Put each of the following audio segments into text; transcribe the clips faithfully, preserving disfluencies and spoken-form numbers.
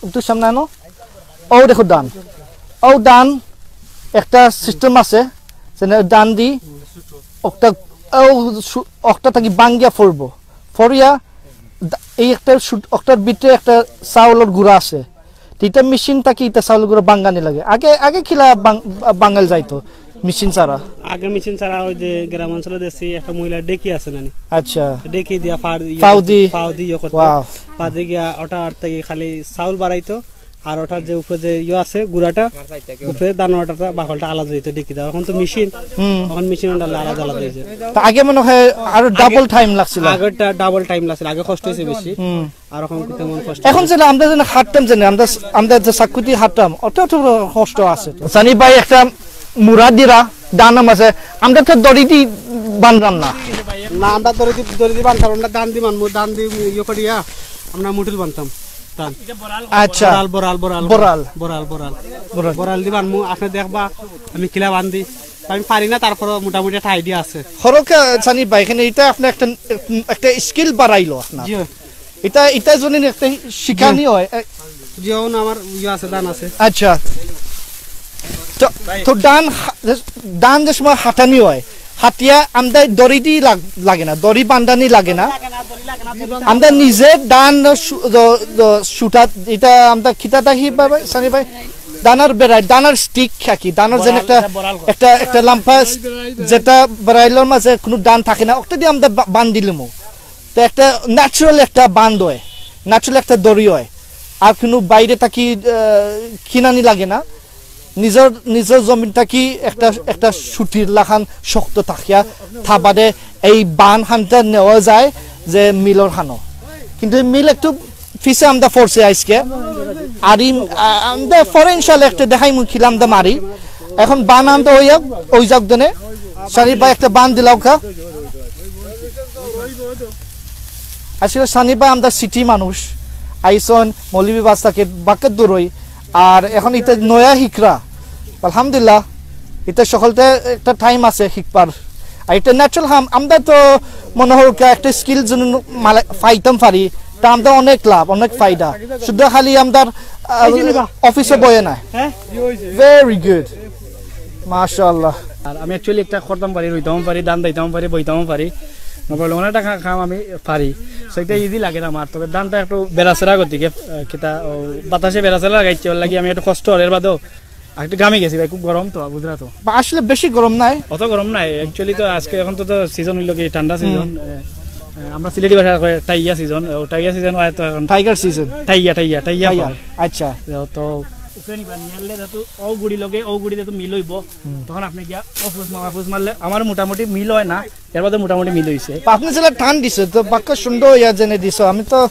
একটু সামনে আনো। ও দেখো ধান, ও ধান একটা সিস্টেম আছে, যেন ধান দি একটা, ও সু- একটা থাকি বাঙ্গিয়া ফরবো, ফরিয়া দা- এই একটা সুট- একটার ভিতরে একটা চাউলর গুঁড়া আছে। তো এটা মেশিন থাকি এটা চাউলর গুঁড়া বাঙ্গানি লাগে। আগে আগে কিলা বাং- বাঙ্গাল যাইতো মেশিন ছাড়া? আগে মেশিন ছাড়া ওই যে গ্রাম অঞ্চলে দেখছি একটা মহিলা ডেকি আছে নানি, আচ্ছা। ডেকি দিয়া ফাড় ইয়ে ফাও করতো, দি। ফাও দি ইয়ে করতো। ওয়াও। ফাও দি গিয়া ওটা আর থাকি খালি চাউল বাড়াইতো, আর ওটার যে উপরে যে ইয়ে আছে গুঁড়াটা, উপরে দানা ওটাটা বাকলটা আলাদা হইতো ডেকি দেওয়া। এখন তো মেশিন, হুম। এখন মেশিন ওটা আলাদা আলাদা হয়েছে। তা আগে মনে হয় আরো ডাবল টাইম লাগছিল। আগেরটা ডাবল টাইম লাগছিল, আগে কষ্ট হয়েছে বেশি। হুম। আর এখন তেমন কষ্ট এখন যেন আমরা যেন হাঁটতাম, যেন আমরা আমরা যে সাকুতি হাঁটতাম, অত অত কষ্ট আছে তো। সানি ভাই একটা মুরা দিরা দানা মাঝে, আমরা তো দড়ি দি বানতাম না। না, আমরা দড়ি দি দড়ি দি বানতাম, আমরা ধান দি বানমু, ধান দি ইয়ে করিয়া আমরা মুঠিল বানতাম ধান। আচ্ছা। বড়াল, বড়াল, বড়াল, বড়াল। বড়াল, বড়াল। বড়াল। বড়াল দি বানমু, আপনি দেখবা আমি কিলা বান্ধি। আমি পারি না, তারপরে মোটামুটি একটা আইডিয়া আছে। হরকা সানি ভাই, এখানে এটা আপনি একটা একটা স্কিল বাড়াইলো আপনার। জি। এটা এটা যদি একটা শিখানি হয়, এ- জি, ওন আমার ইয়ে আছে, ধান আছে। আচ্ছা। তো তো ধান হা- ধান যে সময় হাঁটানি হয়, হাতিয়া আমরা দড়ি দি লাগ- লাগে না, দড়ি বান্ধানি লাগে না। আমরা নিজে ধান সু- দ- দ- সুতা, এটা আমরা কিতা দেখি ভাই, সানি ভাই, ধানর বেড়াই, ধানর স্টিক থাকি, ধানর যেন একটা একটা একটা লাম্পা, যেটা বেড়াইলর মাঝে কোনো ধান থাকে না, ওটা দিয়ে আমরা বা- বান্ধিলিমু। তো একটা ন্যাচারাল একটা বান্ধ হয়, ন্যাচারাল একটা দড়ি হয়। আর কোনো বাইরে থাকি আহ, কিনানি লাগে না। নিজর নিজর জমিন থাকি একটা একটা সুতির লাখান শক্ত থাকিয়া থা বাদে এই বান হানটা নেওয়া যায় যে মিলর হানো। কিন্তু এই মিল একটু পিছে আমরা পড়ছে আজকে। আর এই, আ- আমরা পরে ইনশাল্লাহ একটা দেখাই মুখিলাম দা মারি। এখন বান আনতে হইয়া ওই যাক দেনে। সানি ভাই একটা বান দিলাও খা। আসলে সানি ভাই আমরা সিটি মানুষ, আইসন মৌলভীবাজার থাকি বাক্কা দূরই। আর এখন এটা নয়া হিকরা, আলহামদুলিল্লাহ, এটা সকলতে একটা টাইম আছে হিকবার। আর এটা ন্যাচারাল হাম, আমরা তো মনে হয় কি একটা স্কিল যদি মালে- পাইতাম পারি, তা আমরা অনেক লাভ, অনেক ফায়দা। শুধু খালি আমরা আহ, অফিসে বয়ে না। হ্যাঁ? ভেরি গুড, মাশাআল্লাহ। আর আমি অ্যাকচুয়ালি একটা করতাম পারি, রইতাম পারি, ধান দিতাম পারি, বইতাম পারি, না পারলে অনেক টাকা কাম আমি পারি। সেটা ইজি লাগে না আমার, তবে ধানটা একটু বেড়াচেরা করতে গিয়ে আহ, কিতা ও, বাতাসে বেড়াচেরা লাগাইছে, ওর লাগি আমি একটু কষ্ট অর। এর বাদেও আর একটু ঘামি গেছি ভাই, খুব গরম তো, বুঝরা তো। বা আসলে বেশি গরম নাই। অত গরম নাই অ্যাকচুয়ালি। তো আজকে এখন তো তো সিজন হইলো কি, ঠান্ডা সিজন। আমরা সিলেটি ভাষায় কয় টাইয়া সিজন। ও টাইয়া সিজন হয় তো এখন। Tiger season. টাইয়া, টাইয়া, টাইয়া টাইয়া। ফল। আচ্ছা। তো, তো উপরে নিবা, নিয়ালে যাতে ও গুড়ি লগে ও গুড়ি যাতে মিল হইব, তখন আপনি গিয়া ও ফুস মারা ফুস মারলে আমার মোটামুটি মিল হয় না, এর বাদে মোটামুটি মিল হইছে। আপনি যেটা টান দিছে তো বাক্য সুন্দর ইয়া জেনে দিছো। আমি তো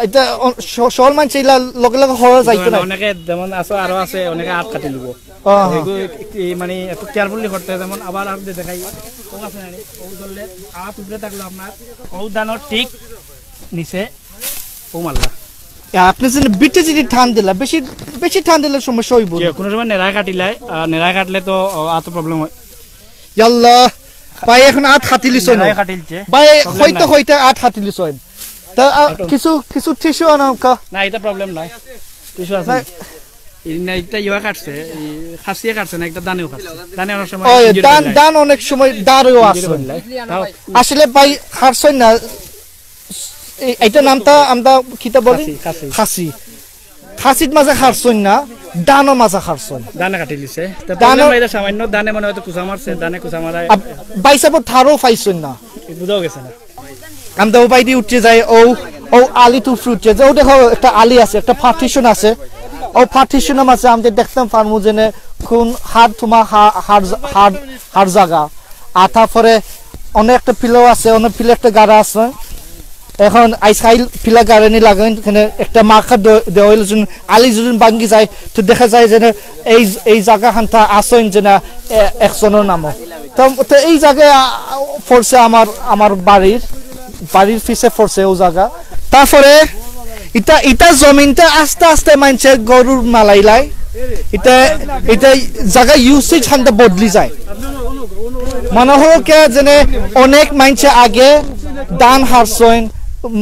এটা অ- স- সরল মানুষ এইলা লগে লগে হওয়া যাইতো না। অনেকে যেমন আছে, আরো আছে, অনেকে আত কাটি নিব। ও, হ্যাঁ। এগু কি মানে একটু কেয়ারফুলি করতে হয়, যেমন আবার আর দেখাই, ও আছে না, ও ধরলে আত উপরে থাকলো আপনার, ও দানোর ঠিক নিচে ও মারলা। এ, আপনি যদি বিটে যদি টান দিলা, বেশি বেশি টান দিলে সমস্যা হইব। যে কোনো সময় নেড়ায় কাটিলাই, আর নেড়ায় কাটলে তো ও, আত প্রবলেম হয়। ইয়াল্লা, ভাই এখন আত হাতিলিছ না। নেড়ায় কাটিলছে। ভাই প্রবলেম হইতে নাই। হইতে আত হাতিলিছ। তা আ, কিছু কিছু টিস্যু আনা কা। না, এটা প্রবলেম নাই, টিস্যু আছে। না। এই না, একটা ইয়া কাটছে, এই খাসিয়ে কাটছে না, একটা দানেও কাটছে। দানে অনেক সময় ও, ইঞ্জুরি দান করে দেয়। দান অনেক সময় দারও ইঞ্জুরি আছে। করে দেয়। তাও আসলে ভাই হারছই না। এই- এইটা নামটা আমরা কিতা বলি? খাসি, খাসি। খাসি। খাসিত মাঝে হারছই না, দানও মাঝে হারছই। দানে কাটি দিছে। তো দানও প্রবলেম নাই, এটা সামান্য দানে মনে হয়তো কুচা মারছে, দানে কুচা মারায়। আব- বাইসাপর ঠারও পাইছই না। বুঝাও গেছে না। আমরা ও বাইদি উঠতে যাই, ও ও আলি তো উঠতে যে, ও দেখো একটা আলি আছে, একটা পার্টিশন আছে। ও পার্টিশনের মাঝে আমরা দেখতাম পারমু যে নে কোন হার তোমার হা- হার হার হার জায়গা। আর তারপরে অনেক একটা পিলো আছে, অনেক পিলো একটা গাড়া আছে। এখন আইসকাইল পিলা গাড়ানি লাগাইন, এখানে একটা মার্কার দে- দেওয়া হইল, যখন আলি যখন ভাঙ্গি যায়, তো দেখা যায় যে না, এই এই জায়গা হান্তা আসইন যে না, এ- একজনের নামও। তো তো এই জায়গায় আ- পড়ছে আমার আমার বাড়ির বাড়ির পিছে পড়ছে ও জায়গা। তারপরে ইটা ইটা জমিনটা আস্তে আস্তে মানছে গরুর মালাইলাই। ইটা ইটা জায়গা ইউসেজ হান্তা বদলি যায়। মনে হলো কে যেন অনেক মানছে আগে ধান হারছইন,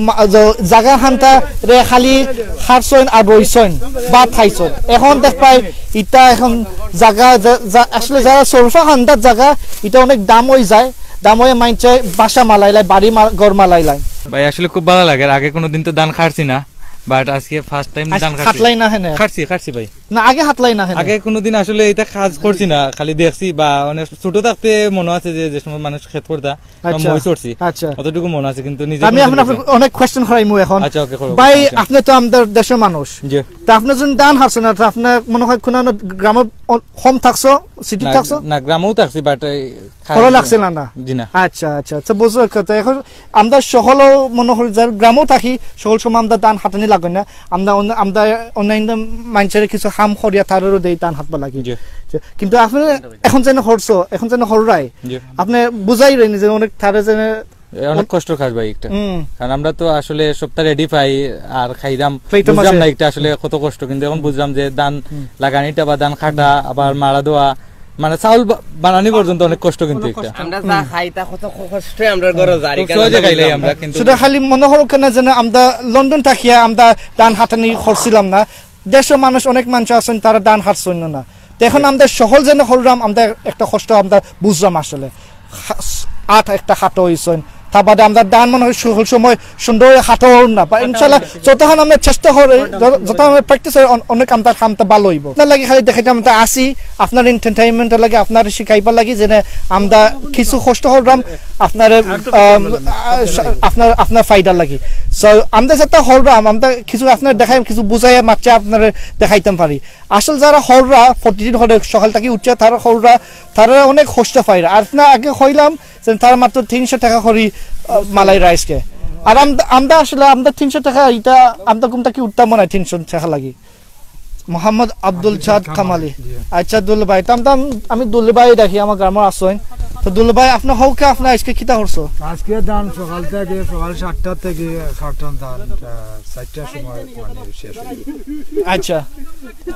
মা-, জ-, জাগা খান্তা রে খালি খারছইন আর রইছইন, ভাত খাইছইন। এখন দেখবায় ইতা এখন জাগা যা-, যা-, আসলে যারা সরফা খান্দার জাগা, ইটা অনেক দাম অইযায়, দাম অইয়া মানষে বাসা মালাইলায়, বাড়ি মা-, ঘর মালাইলায়। ভাই, আসলে খুব ভালা লাগের। আগে কুনুদিন তো ধান খারছি না, but আজকে first time আজ ধান খারছি। খাটলাই না হেনে? খারছি, খারছি ভাই। না, আগে খাটলাই না হেনে? আগে কুনুদিন আসলে ইতা কাজ করছি না, খালি দেখছি বা মানে ছোট থাকতে মনো আছে যে, যে সময় মানুষ খেত করতা, আচ্ছা, মইষ করছি। আচ্ছা। অতটুকু মনো আছে, কিন্তু নিজে আমি কুনুদিন এখন দেখছি আপনার না। অনেক question করাইমু এখন। আচ্ছা, ওকে, করো, ভাই, সমস্যা নাই। আপনে তো আমরার দেশর মানুষ। জি। তা আপনে যখন ধান খারছইন না, তা আপনে মনো অয় কুনু গ্রামো অ-, কম থাকছো, সিটিত না, থাকছো? না, গ্রামেও থাকছি, but এই করা লাগছে না, না? জি না। আচ্ছা, আচ্ছা, আচ্ছা, বুঝলাম কথা। এখন আমরা সকলও মনো করি যার গ্রামেও থাকি, সকল সময় আমরা ধান খাটানি লাগে না। আমরা অন্য, আমরা অন্যান্য মানষরে কিছু কাম করিয়া তারারও দেই ধান খাটবার লাগি। জি। যে, কিন্তু আপনে এখন যেন করছো, এখন যেন কররায়, জি। আপনে বুঝাইরায় নি যে অনেক তারা যেন এ, অনেক কষ্টর কাজ ভাই একটা। হুম। কারণ আমরা তো আসলে সবটা ready পাই আর খাইরাম, খাইতাম বুঝলাম আছে। না একটা আসলে কত কষ্ট, কিন্তু এখন বুঝলাম যে ধান হুম। লাগানিটা বা ধান কাটা, আবার মাড়া দেওয়া, মানে চাউল বা-, বানানি পর্যন্ত অনেক কষ্ট কিন্তু একটা। আমরা যা খাই তা কত ক-, কষ্টে আমরা ঘরো যাই, খুব কারণ সহজে আমরা খাইলাই বুঝলাম আমরা, না। কিন্তু সেটা খালি মনো করো কেন যেন আমরা লন্ডন থাকিয়া আমরা ধান খাটানি করছিলাম না, দেশর মানুষ, অনেক মানুষ আছইন, তারা ধান খাটছইন না। তো এখন আমরা সকল যেন কররাম, আমরা একটা কষ্ট আমরা বুঝরাম আসলে। খা-, আট একটা খাটো অইছইন। তার বাদে আমরা ধান মনো অয় সকল সময় সুন্দর অয় খাটো অর না। বা ইনশাআল্লাহ যতক্ষণ আমরা চেষ্টা করি, য-, যতক্ষণ আমরা practice করি, অন-, অনেক আমরার কামটা ভালা অইবো। আপনার লাগি খালি দেখাইতাম আমরা আছি, আপনার entertainment লাগি, আপনার শিখাইবার লাগি, যেন আমরা কিছু কষ্ট কররাম, আপনার, আম, আ, আপনার, আপনার ফায়দার লাগি। So, আমরা যেটা কররাম, আমরা কিছু আপনার দেখাই, কিছু বুঝাইয়া মাতছে আপনারে দেখাইতাম পারি। আসল যারা কররা, প্রতিদিন করে সকাল থাকি উঠিয়া তারা কররা, তারা অনেক কষ্ট পাইরা। আর না আগে কইলাম যে তারা মাত্র তিনশো টাকা করি, আহ, মালাইরা আইজকে। আর আম-, আমরা আসলে আমরা তিনশো টাকা, ইটা আমরা ঘুম থাকি উঠতাম না তিনশো টাকা লাগি। মোহাম্মদ আব্দুল চাঁদ কামালি। জি। আচ্ছা, দুলু ভাই, তাম তাম আমি দুলু ভাই ডাকি, আমার গ্রামর আছইন। তো দুলু ভাই, আপনে কউক্কা, আপনে আইজকে কিতা করছো? আইজকে ধান সকাল থাকি, সকাল সাতটা থাকি কাটতাম ধান, আহ, চাইরটার সময় মানে শেষ অইবো। আচ্ছা,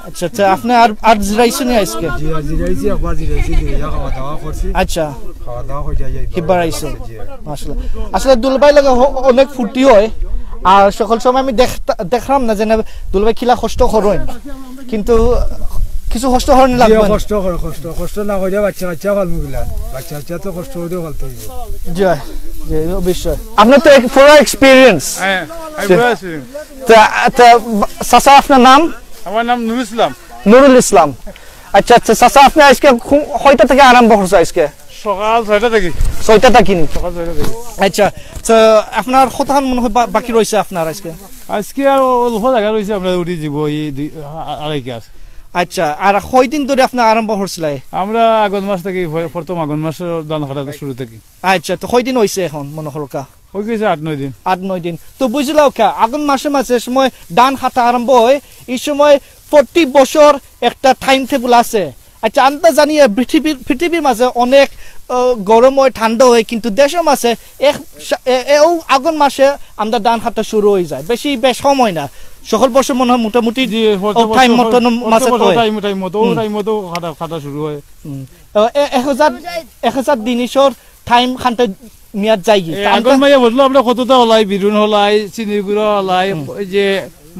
আচ্ছা, আচ্ছা, আপনে আর, আর জিরাইছো নি আইজকে? জি, আর জিরাইছি, একবার জিরাইছি, জিরাইয়া খাওয়া দাওয়া করছি। আচ্ছা। খাওয়া দাওয়া করি যাই, যাই, হিবার আইছো? জি। মাশাআল্লাহ। আসলে দুলু ভাই লগে হ-, অনেক ফুর্তি অয়, আর সকল সময় আমি দেখ-, দেখরাম না যে না দুলু ভাই কিলা কষ্ট করইন, কিন্তু কিছু কষ্ট করইন জি, লাগবো না। কষ্ট করে, কষ্ট, কষ্ট না করিয়া বাচ্চা কাচ্চা পালমু কিলা? বাচ্চা কাচ্চা তো কষ্ট করিয়া পালতে অইবো। জি, জি, অবশ্যই। আপনার তো এক পুরা experience। হ্যাঁ, আমি জি। পুরা experience। তা, তা, চাচা, আপনার নাম? আমার নাম নুরুল ইসলাম। নুরুল ইসলাম। আচ্ছা, আচ্ছা, চাচা, আপনে আইজকে কু-, কয়টা থাকি আরম্ভ করছো আইজকে? সকাল ছয়টা থাকি। ছয়টা থাকি নি? সকাল ছয়টা থাকি। আচ্ছা, তো আপনার কতখান মনো অয় বা-, বাকি রইছে আপনার আইজকে? আইজকে আর অল্প জাগা রইছে, আমরা উঠি যিবো এই দুই, আ-, আড়াই কাজ। আচ্ছা, আর কয়দিন ধরি আপনে আরম্ভ করছিলা? আমরা আগস্ট মাস থাকি, প্র-, প্রথম আগস্ট মাসর ধান কাটা শুরু থাকি। আচ্ছা, তো কয়দিন অইছে এখন মনো করউক্কা? অই গেছে আট নয় দিন। আট নয় দিন। তো বুঝলাউক্কা, আগুন মাসে মাসে সময় ধান কাটা আরম্ভ অয়, ই সময় প্রতি বছর একটা time table আছে। আচ্ছা, আমরা জানি এ পৃথিবীর, পৃথিবীর মাঝে অনেক, আহ, গরম অয়, ঠান্ডা অয়, কিন্তু দেশর মাঝে এক সা-, এ-, এ-, অউ আগুন মাসে আমরা ধান কাটা শুরু অইযায়, বেশি বেশ কম অয় না। সকল বছর মনো অয় মোটামুটি জি, প্রত্যেক অউ time বছর, মতন প্রত্যেক মাঝে বছর অয়। Time, time মতো, অউ হুম। Time মতো কাটা, কাটা শুরু অয়। হুম। তো এ-, এক হাজার, এক হাজার দিনিসর time খান্তে মিয়াদ যায়গি। এ, তা আমরা আগর মাইয়া বুঝলো আমরা কততা হলাই, বিরুন হলাই, চিনির গুড়া হলাই, হুম। ওই যে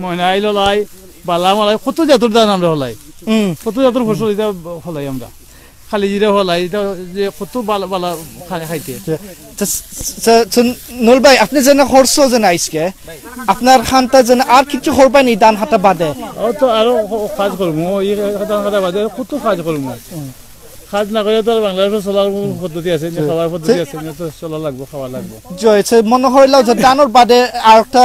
ময়নাইল হলাই, বালাম হলাই, কত জাতর ধান আমরা হলাই। হুম। কত জাতর ফসল ইতা হলাই আমরা। খালি জিরা হলাই, ইতা যে কত বালা, বালা খাই-, খাইতে। তো, তো, তো, তো, নুরুল ভাই, আপনে যেন করছো যেন আইজকে, আপনার খান্তা যেন আর কিছু করবা নি ধান কাটা বাদে? ও তো আরো ক-, কাজ করমু, ই ধান কাটা বাদে কত কাজ করমু। হুম। কাজ না করিয়া তো আর বাংলাদেশো চলার কোনো পদ্ধতি আছে নি, জি। খাওয়ার পদ্ধতি জি। আছে নি, তো চলা লাগবো, খাওয়া লাগবো। জি, সে মনো অইলো যে ধানর বাদে আরেকটা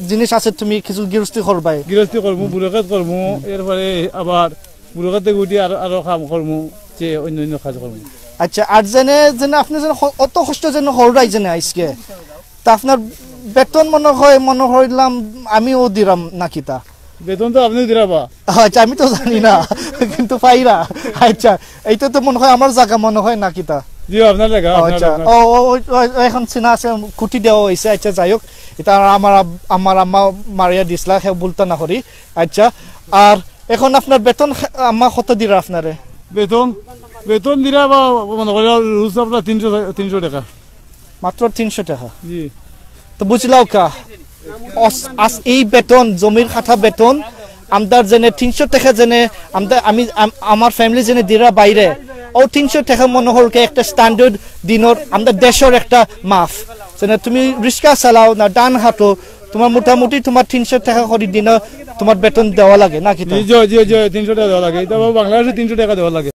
জিনিস আছে, তুমি কিছু গৃহস্থী করবায়। গৃহস্থী করমু, বুরুখেত করমু, এরপরে আবার বুরুখেত থাকি উঠি আর, আরো কাম করমু, যে অন্য অন্য কাজ করমু। আচ্ছা, আর যেনে, যেনে আপনে যেনে হ-, অত কষ্ট যেনে কররায় যেনে আইজকে, তা আপনার বেতন মনো অয়, মনো অইলাম আমিও দিরাম না কিতা? বেতন তো আপনেও দিরা বা। আচ্ছা, আমি তো জানি না, কিন্তু পাইরা। আচ্ছা, এইটা তো মনো অয় আমার জাগা মনো অয় না কিতা? জি, আপনার জাগা, ও, আপনার, আচ্ছা। আপনার। ও, ও, ও, ও, এখন চিনা আছে, খুঁটি দেওয়া অইছে। আচ্ছা, যাই হোক, ইটা আমার আব-, আমার আম্মা মারিয়া দিছলা, কেউ ভুলতা না করি। আচ্ছা, আর এখন আপনার বেতন খে-, আম্মা কত দিরা আপনারে? বেতন, বেতন দিরা বা মনো করি রোজ আপনার তিনশো, তিনশো টাকা। মাত্র তিনশো টাকা? জি। তো বুঝলাও কা, অস-, আস-, এই বেতন, জমির কাঠা বেতন, আমরার যেনে তিনশো টেকা যেনে, আমরা, আমি, আম-, আমার ফ্যামিলি যেনে দিরা বাইরে, অউ তিনশো টেকা মনে হরকা একটা স্ট্যান্ডার্ড দিনর, আমরার দেশর একটা মাফ। যেনে তুমি রিক্সা চালাও না ধান কাটো, তুমার মোটামুটি তুমার তিনশো টেকা করি দিনর তুমার বেতন দেওয়া লাগে, না কিতা? জি, জি, জি, তিনশো টেকা দেওয়া লাগে। ইটা বাংলাদেশে তিনশো টেকা দেওয়া লাগে।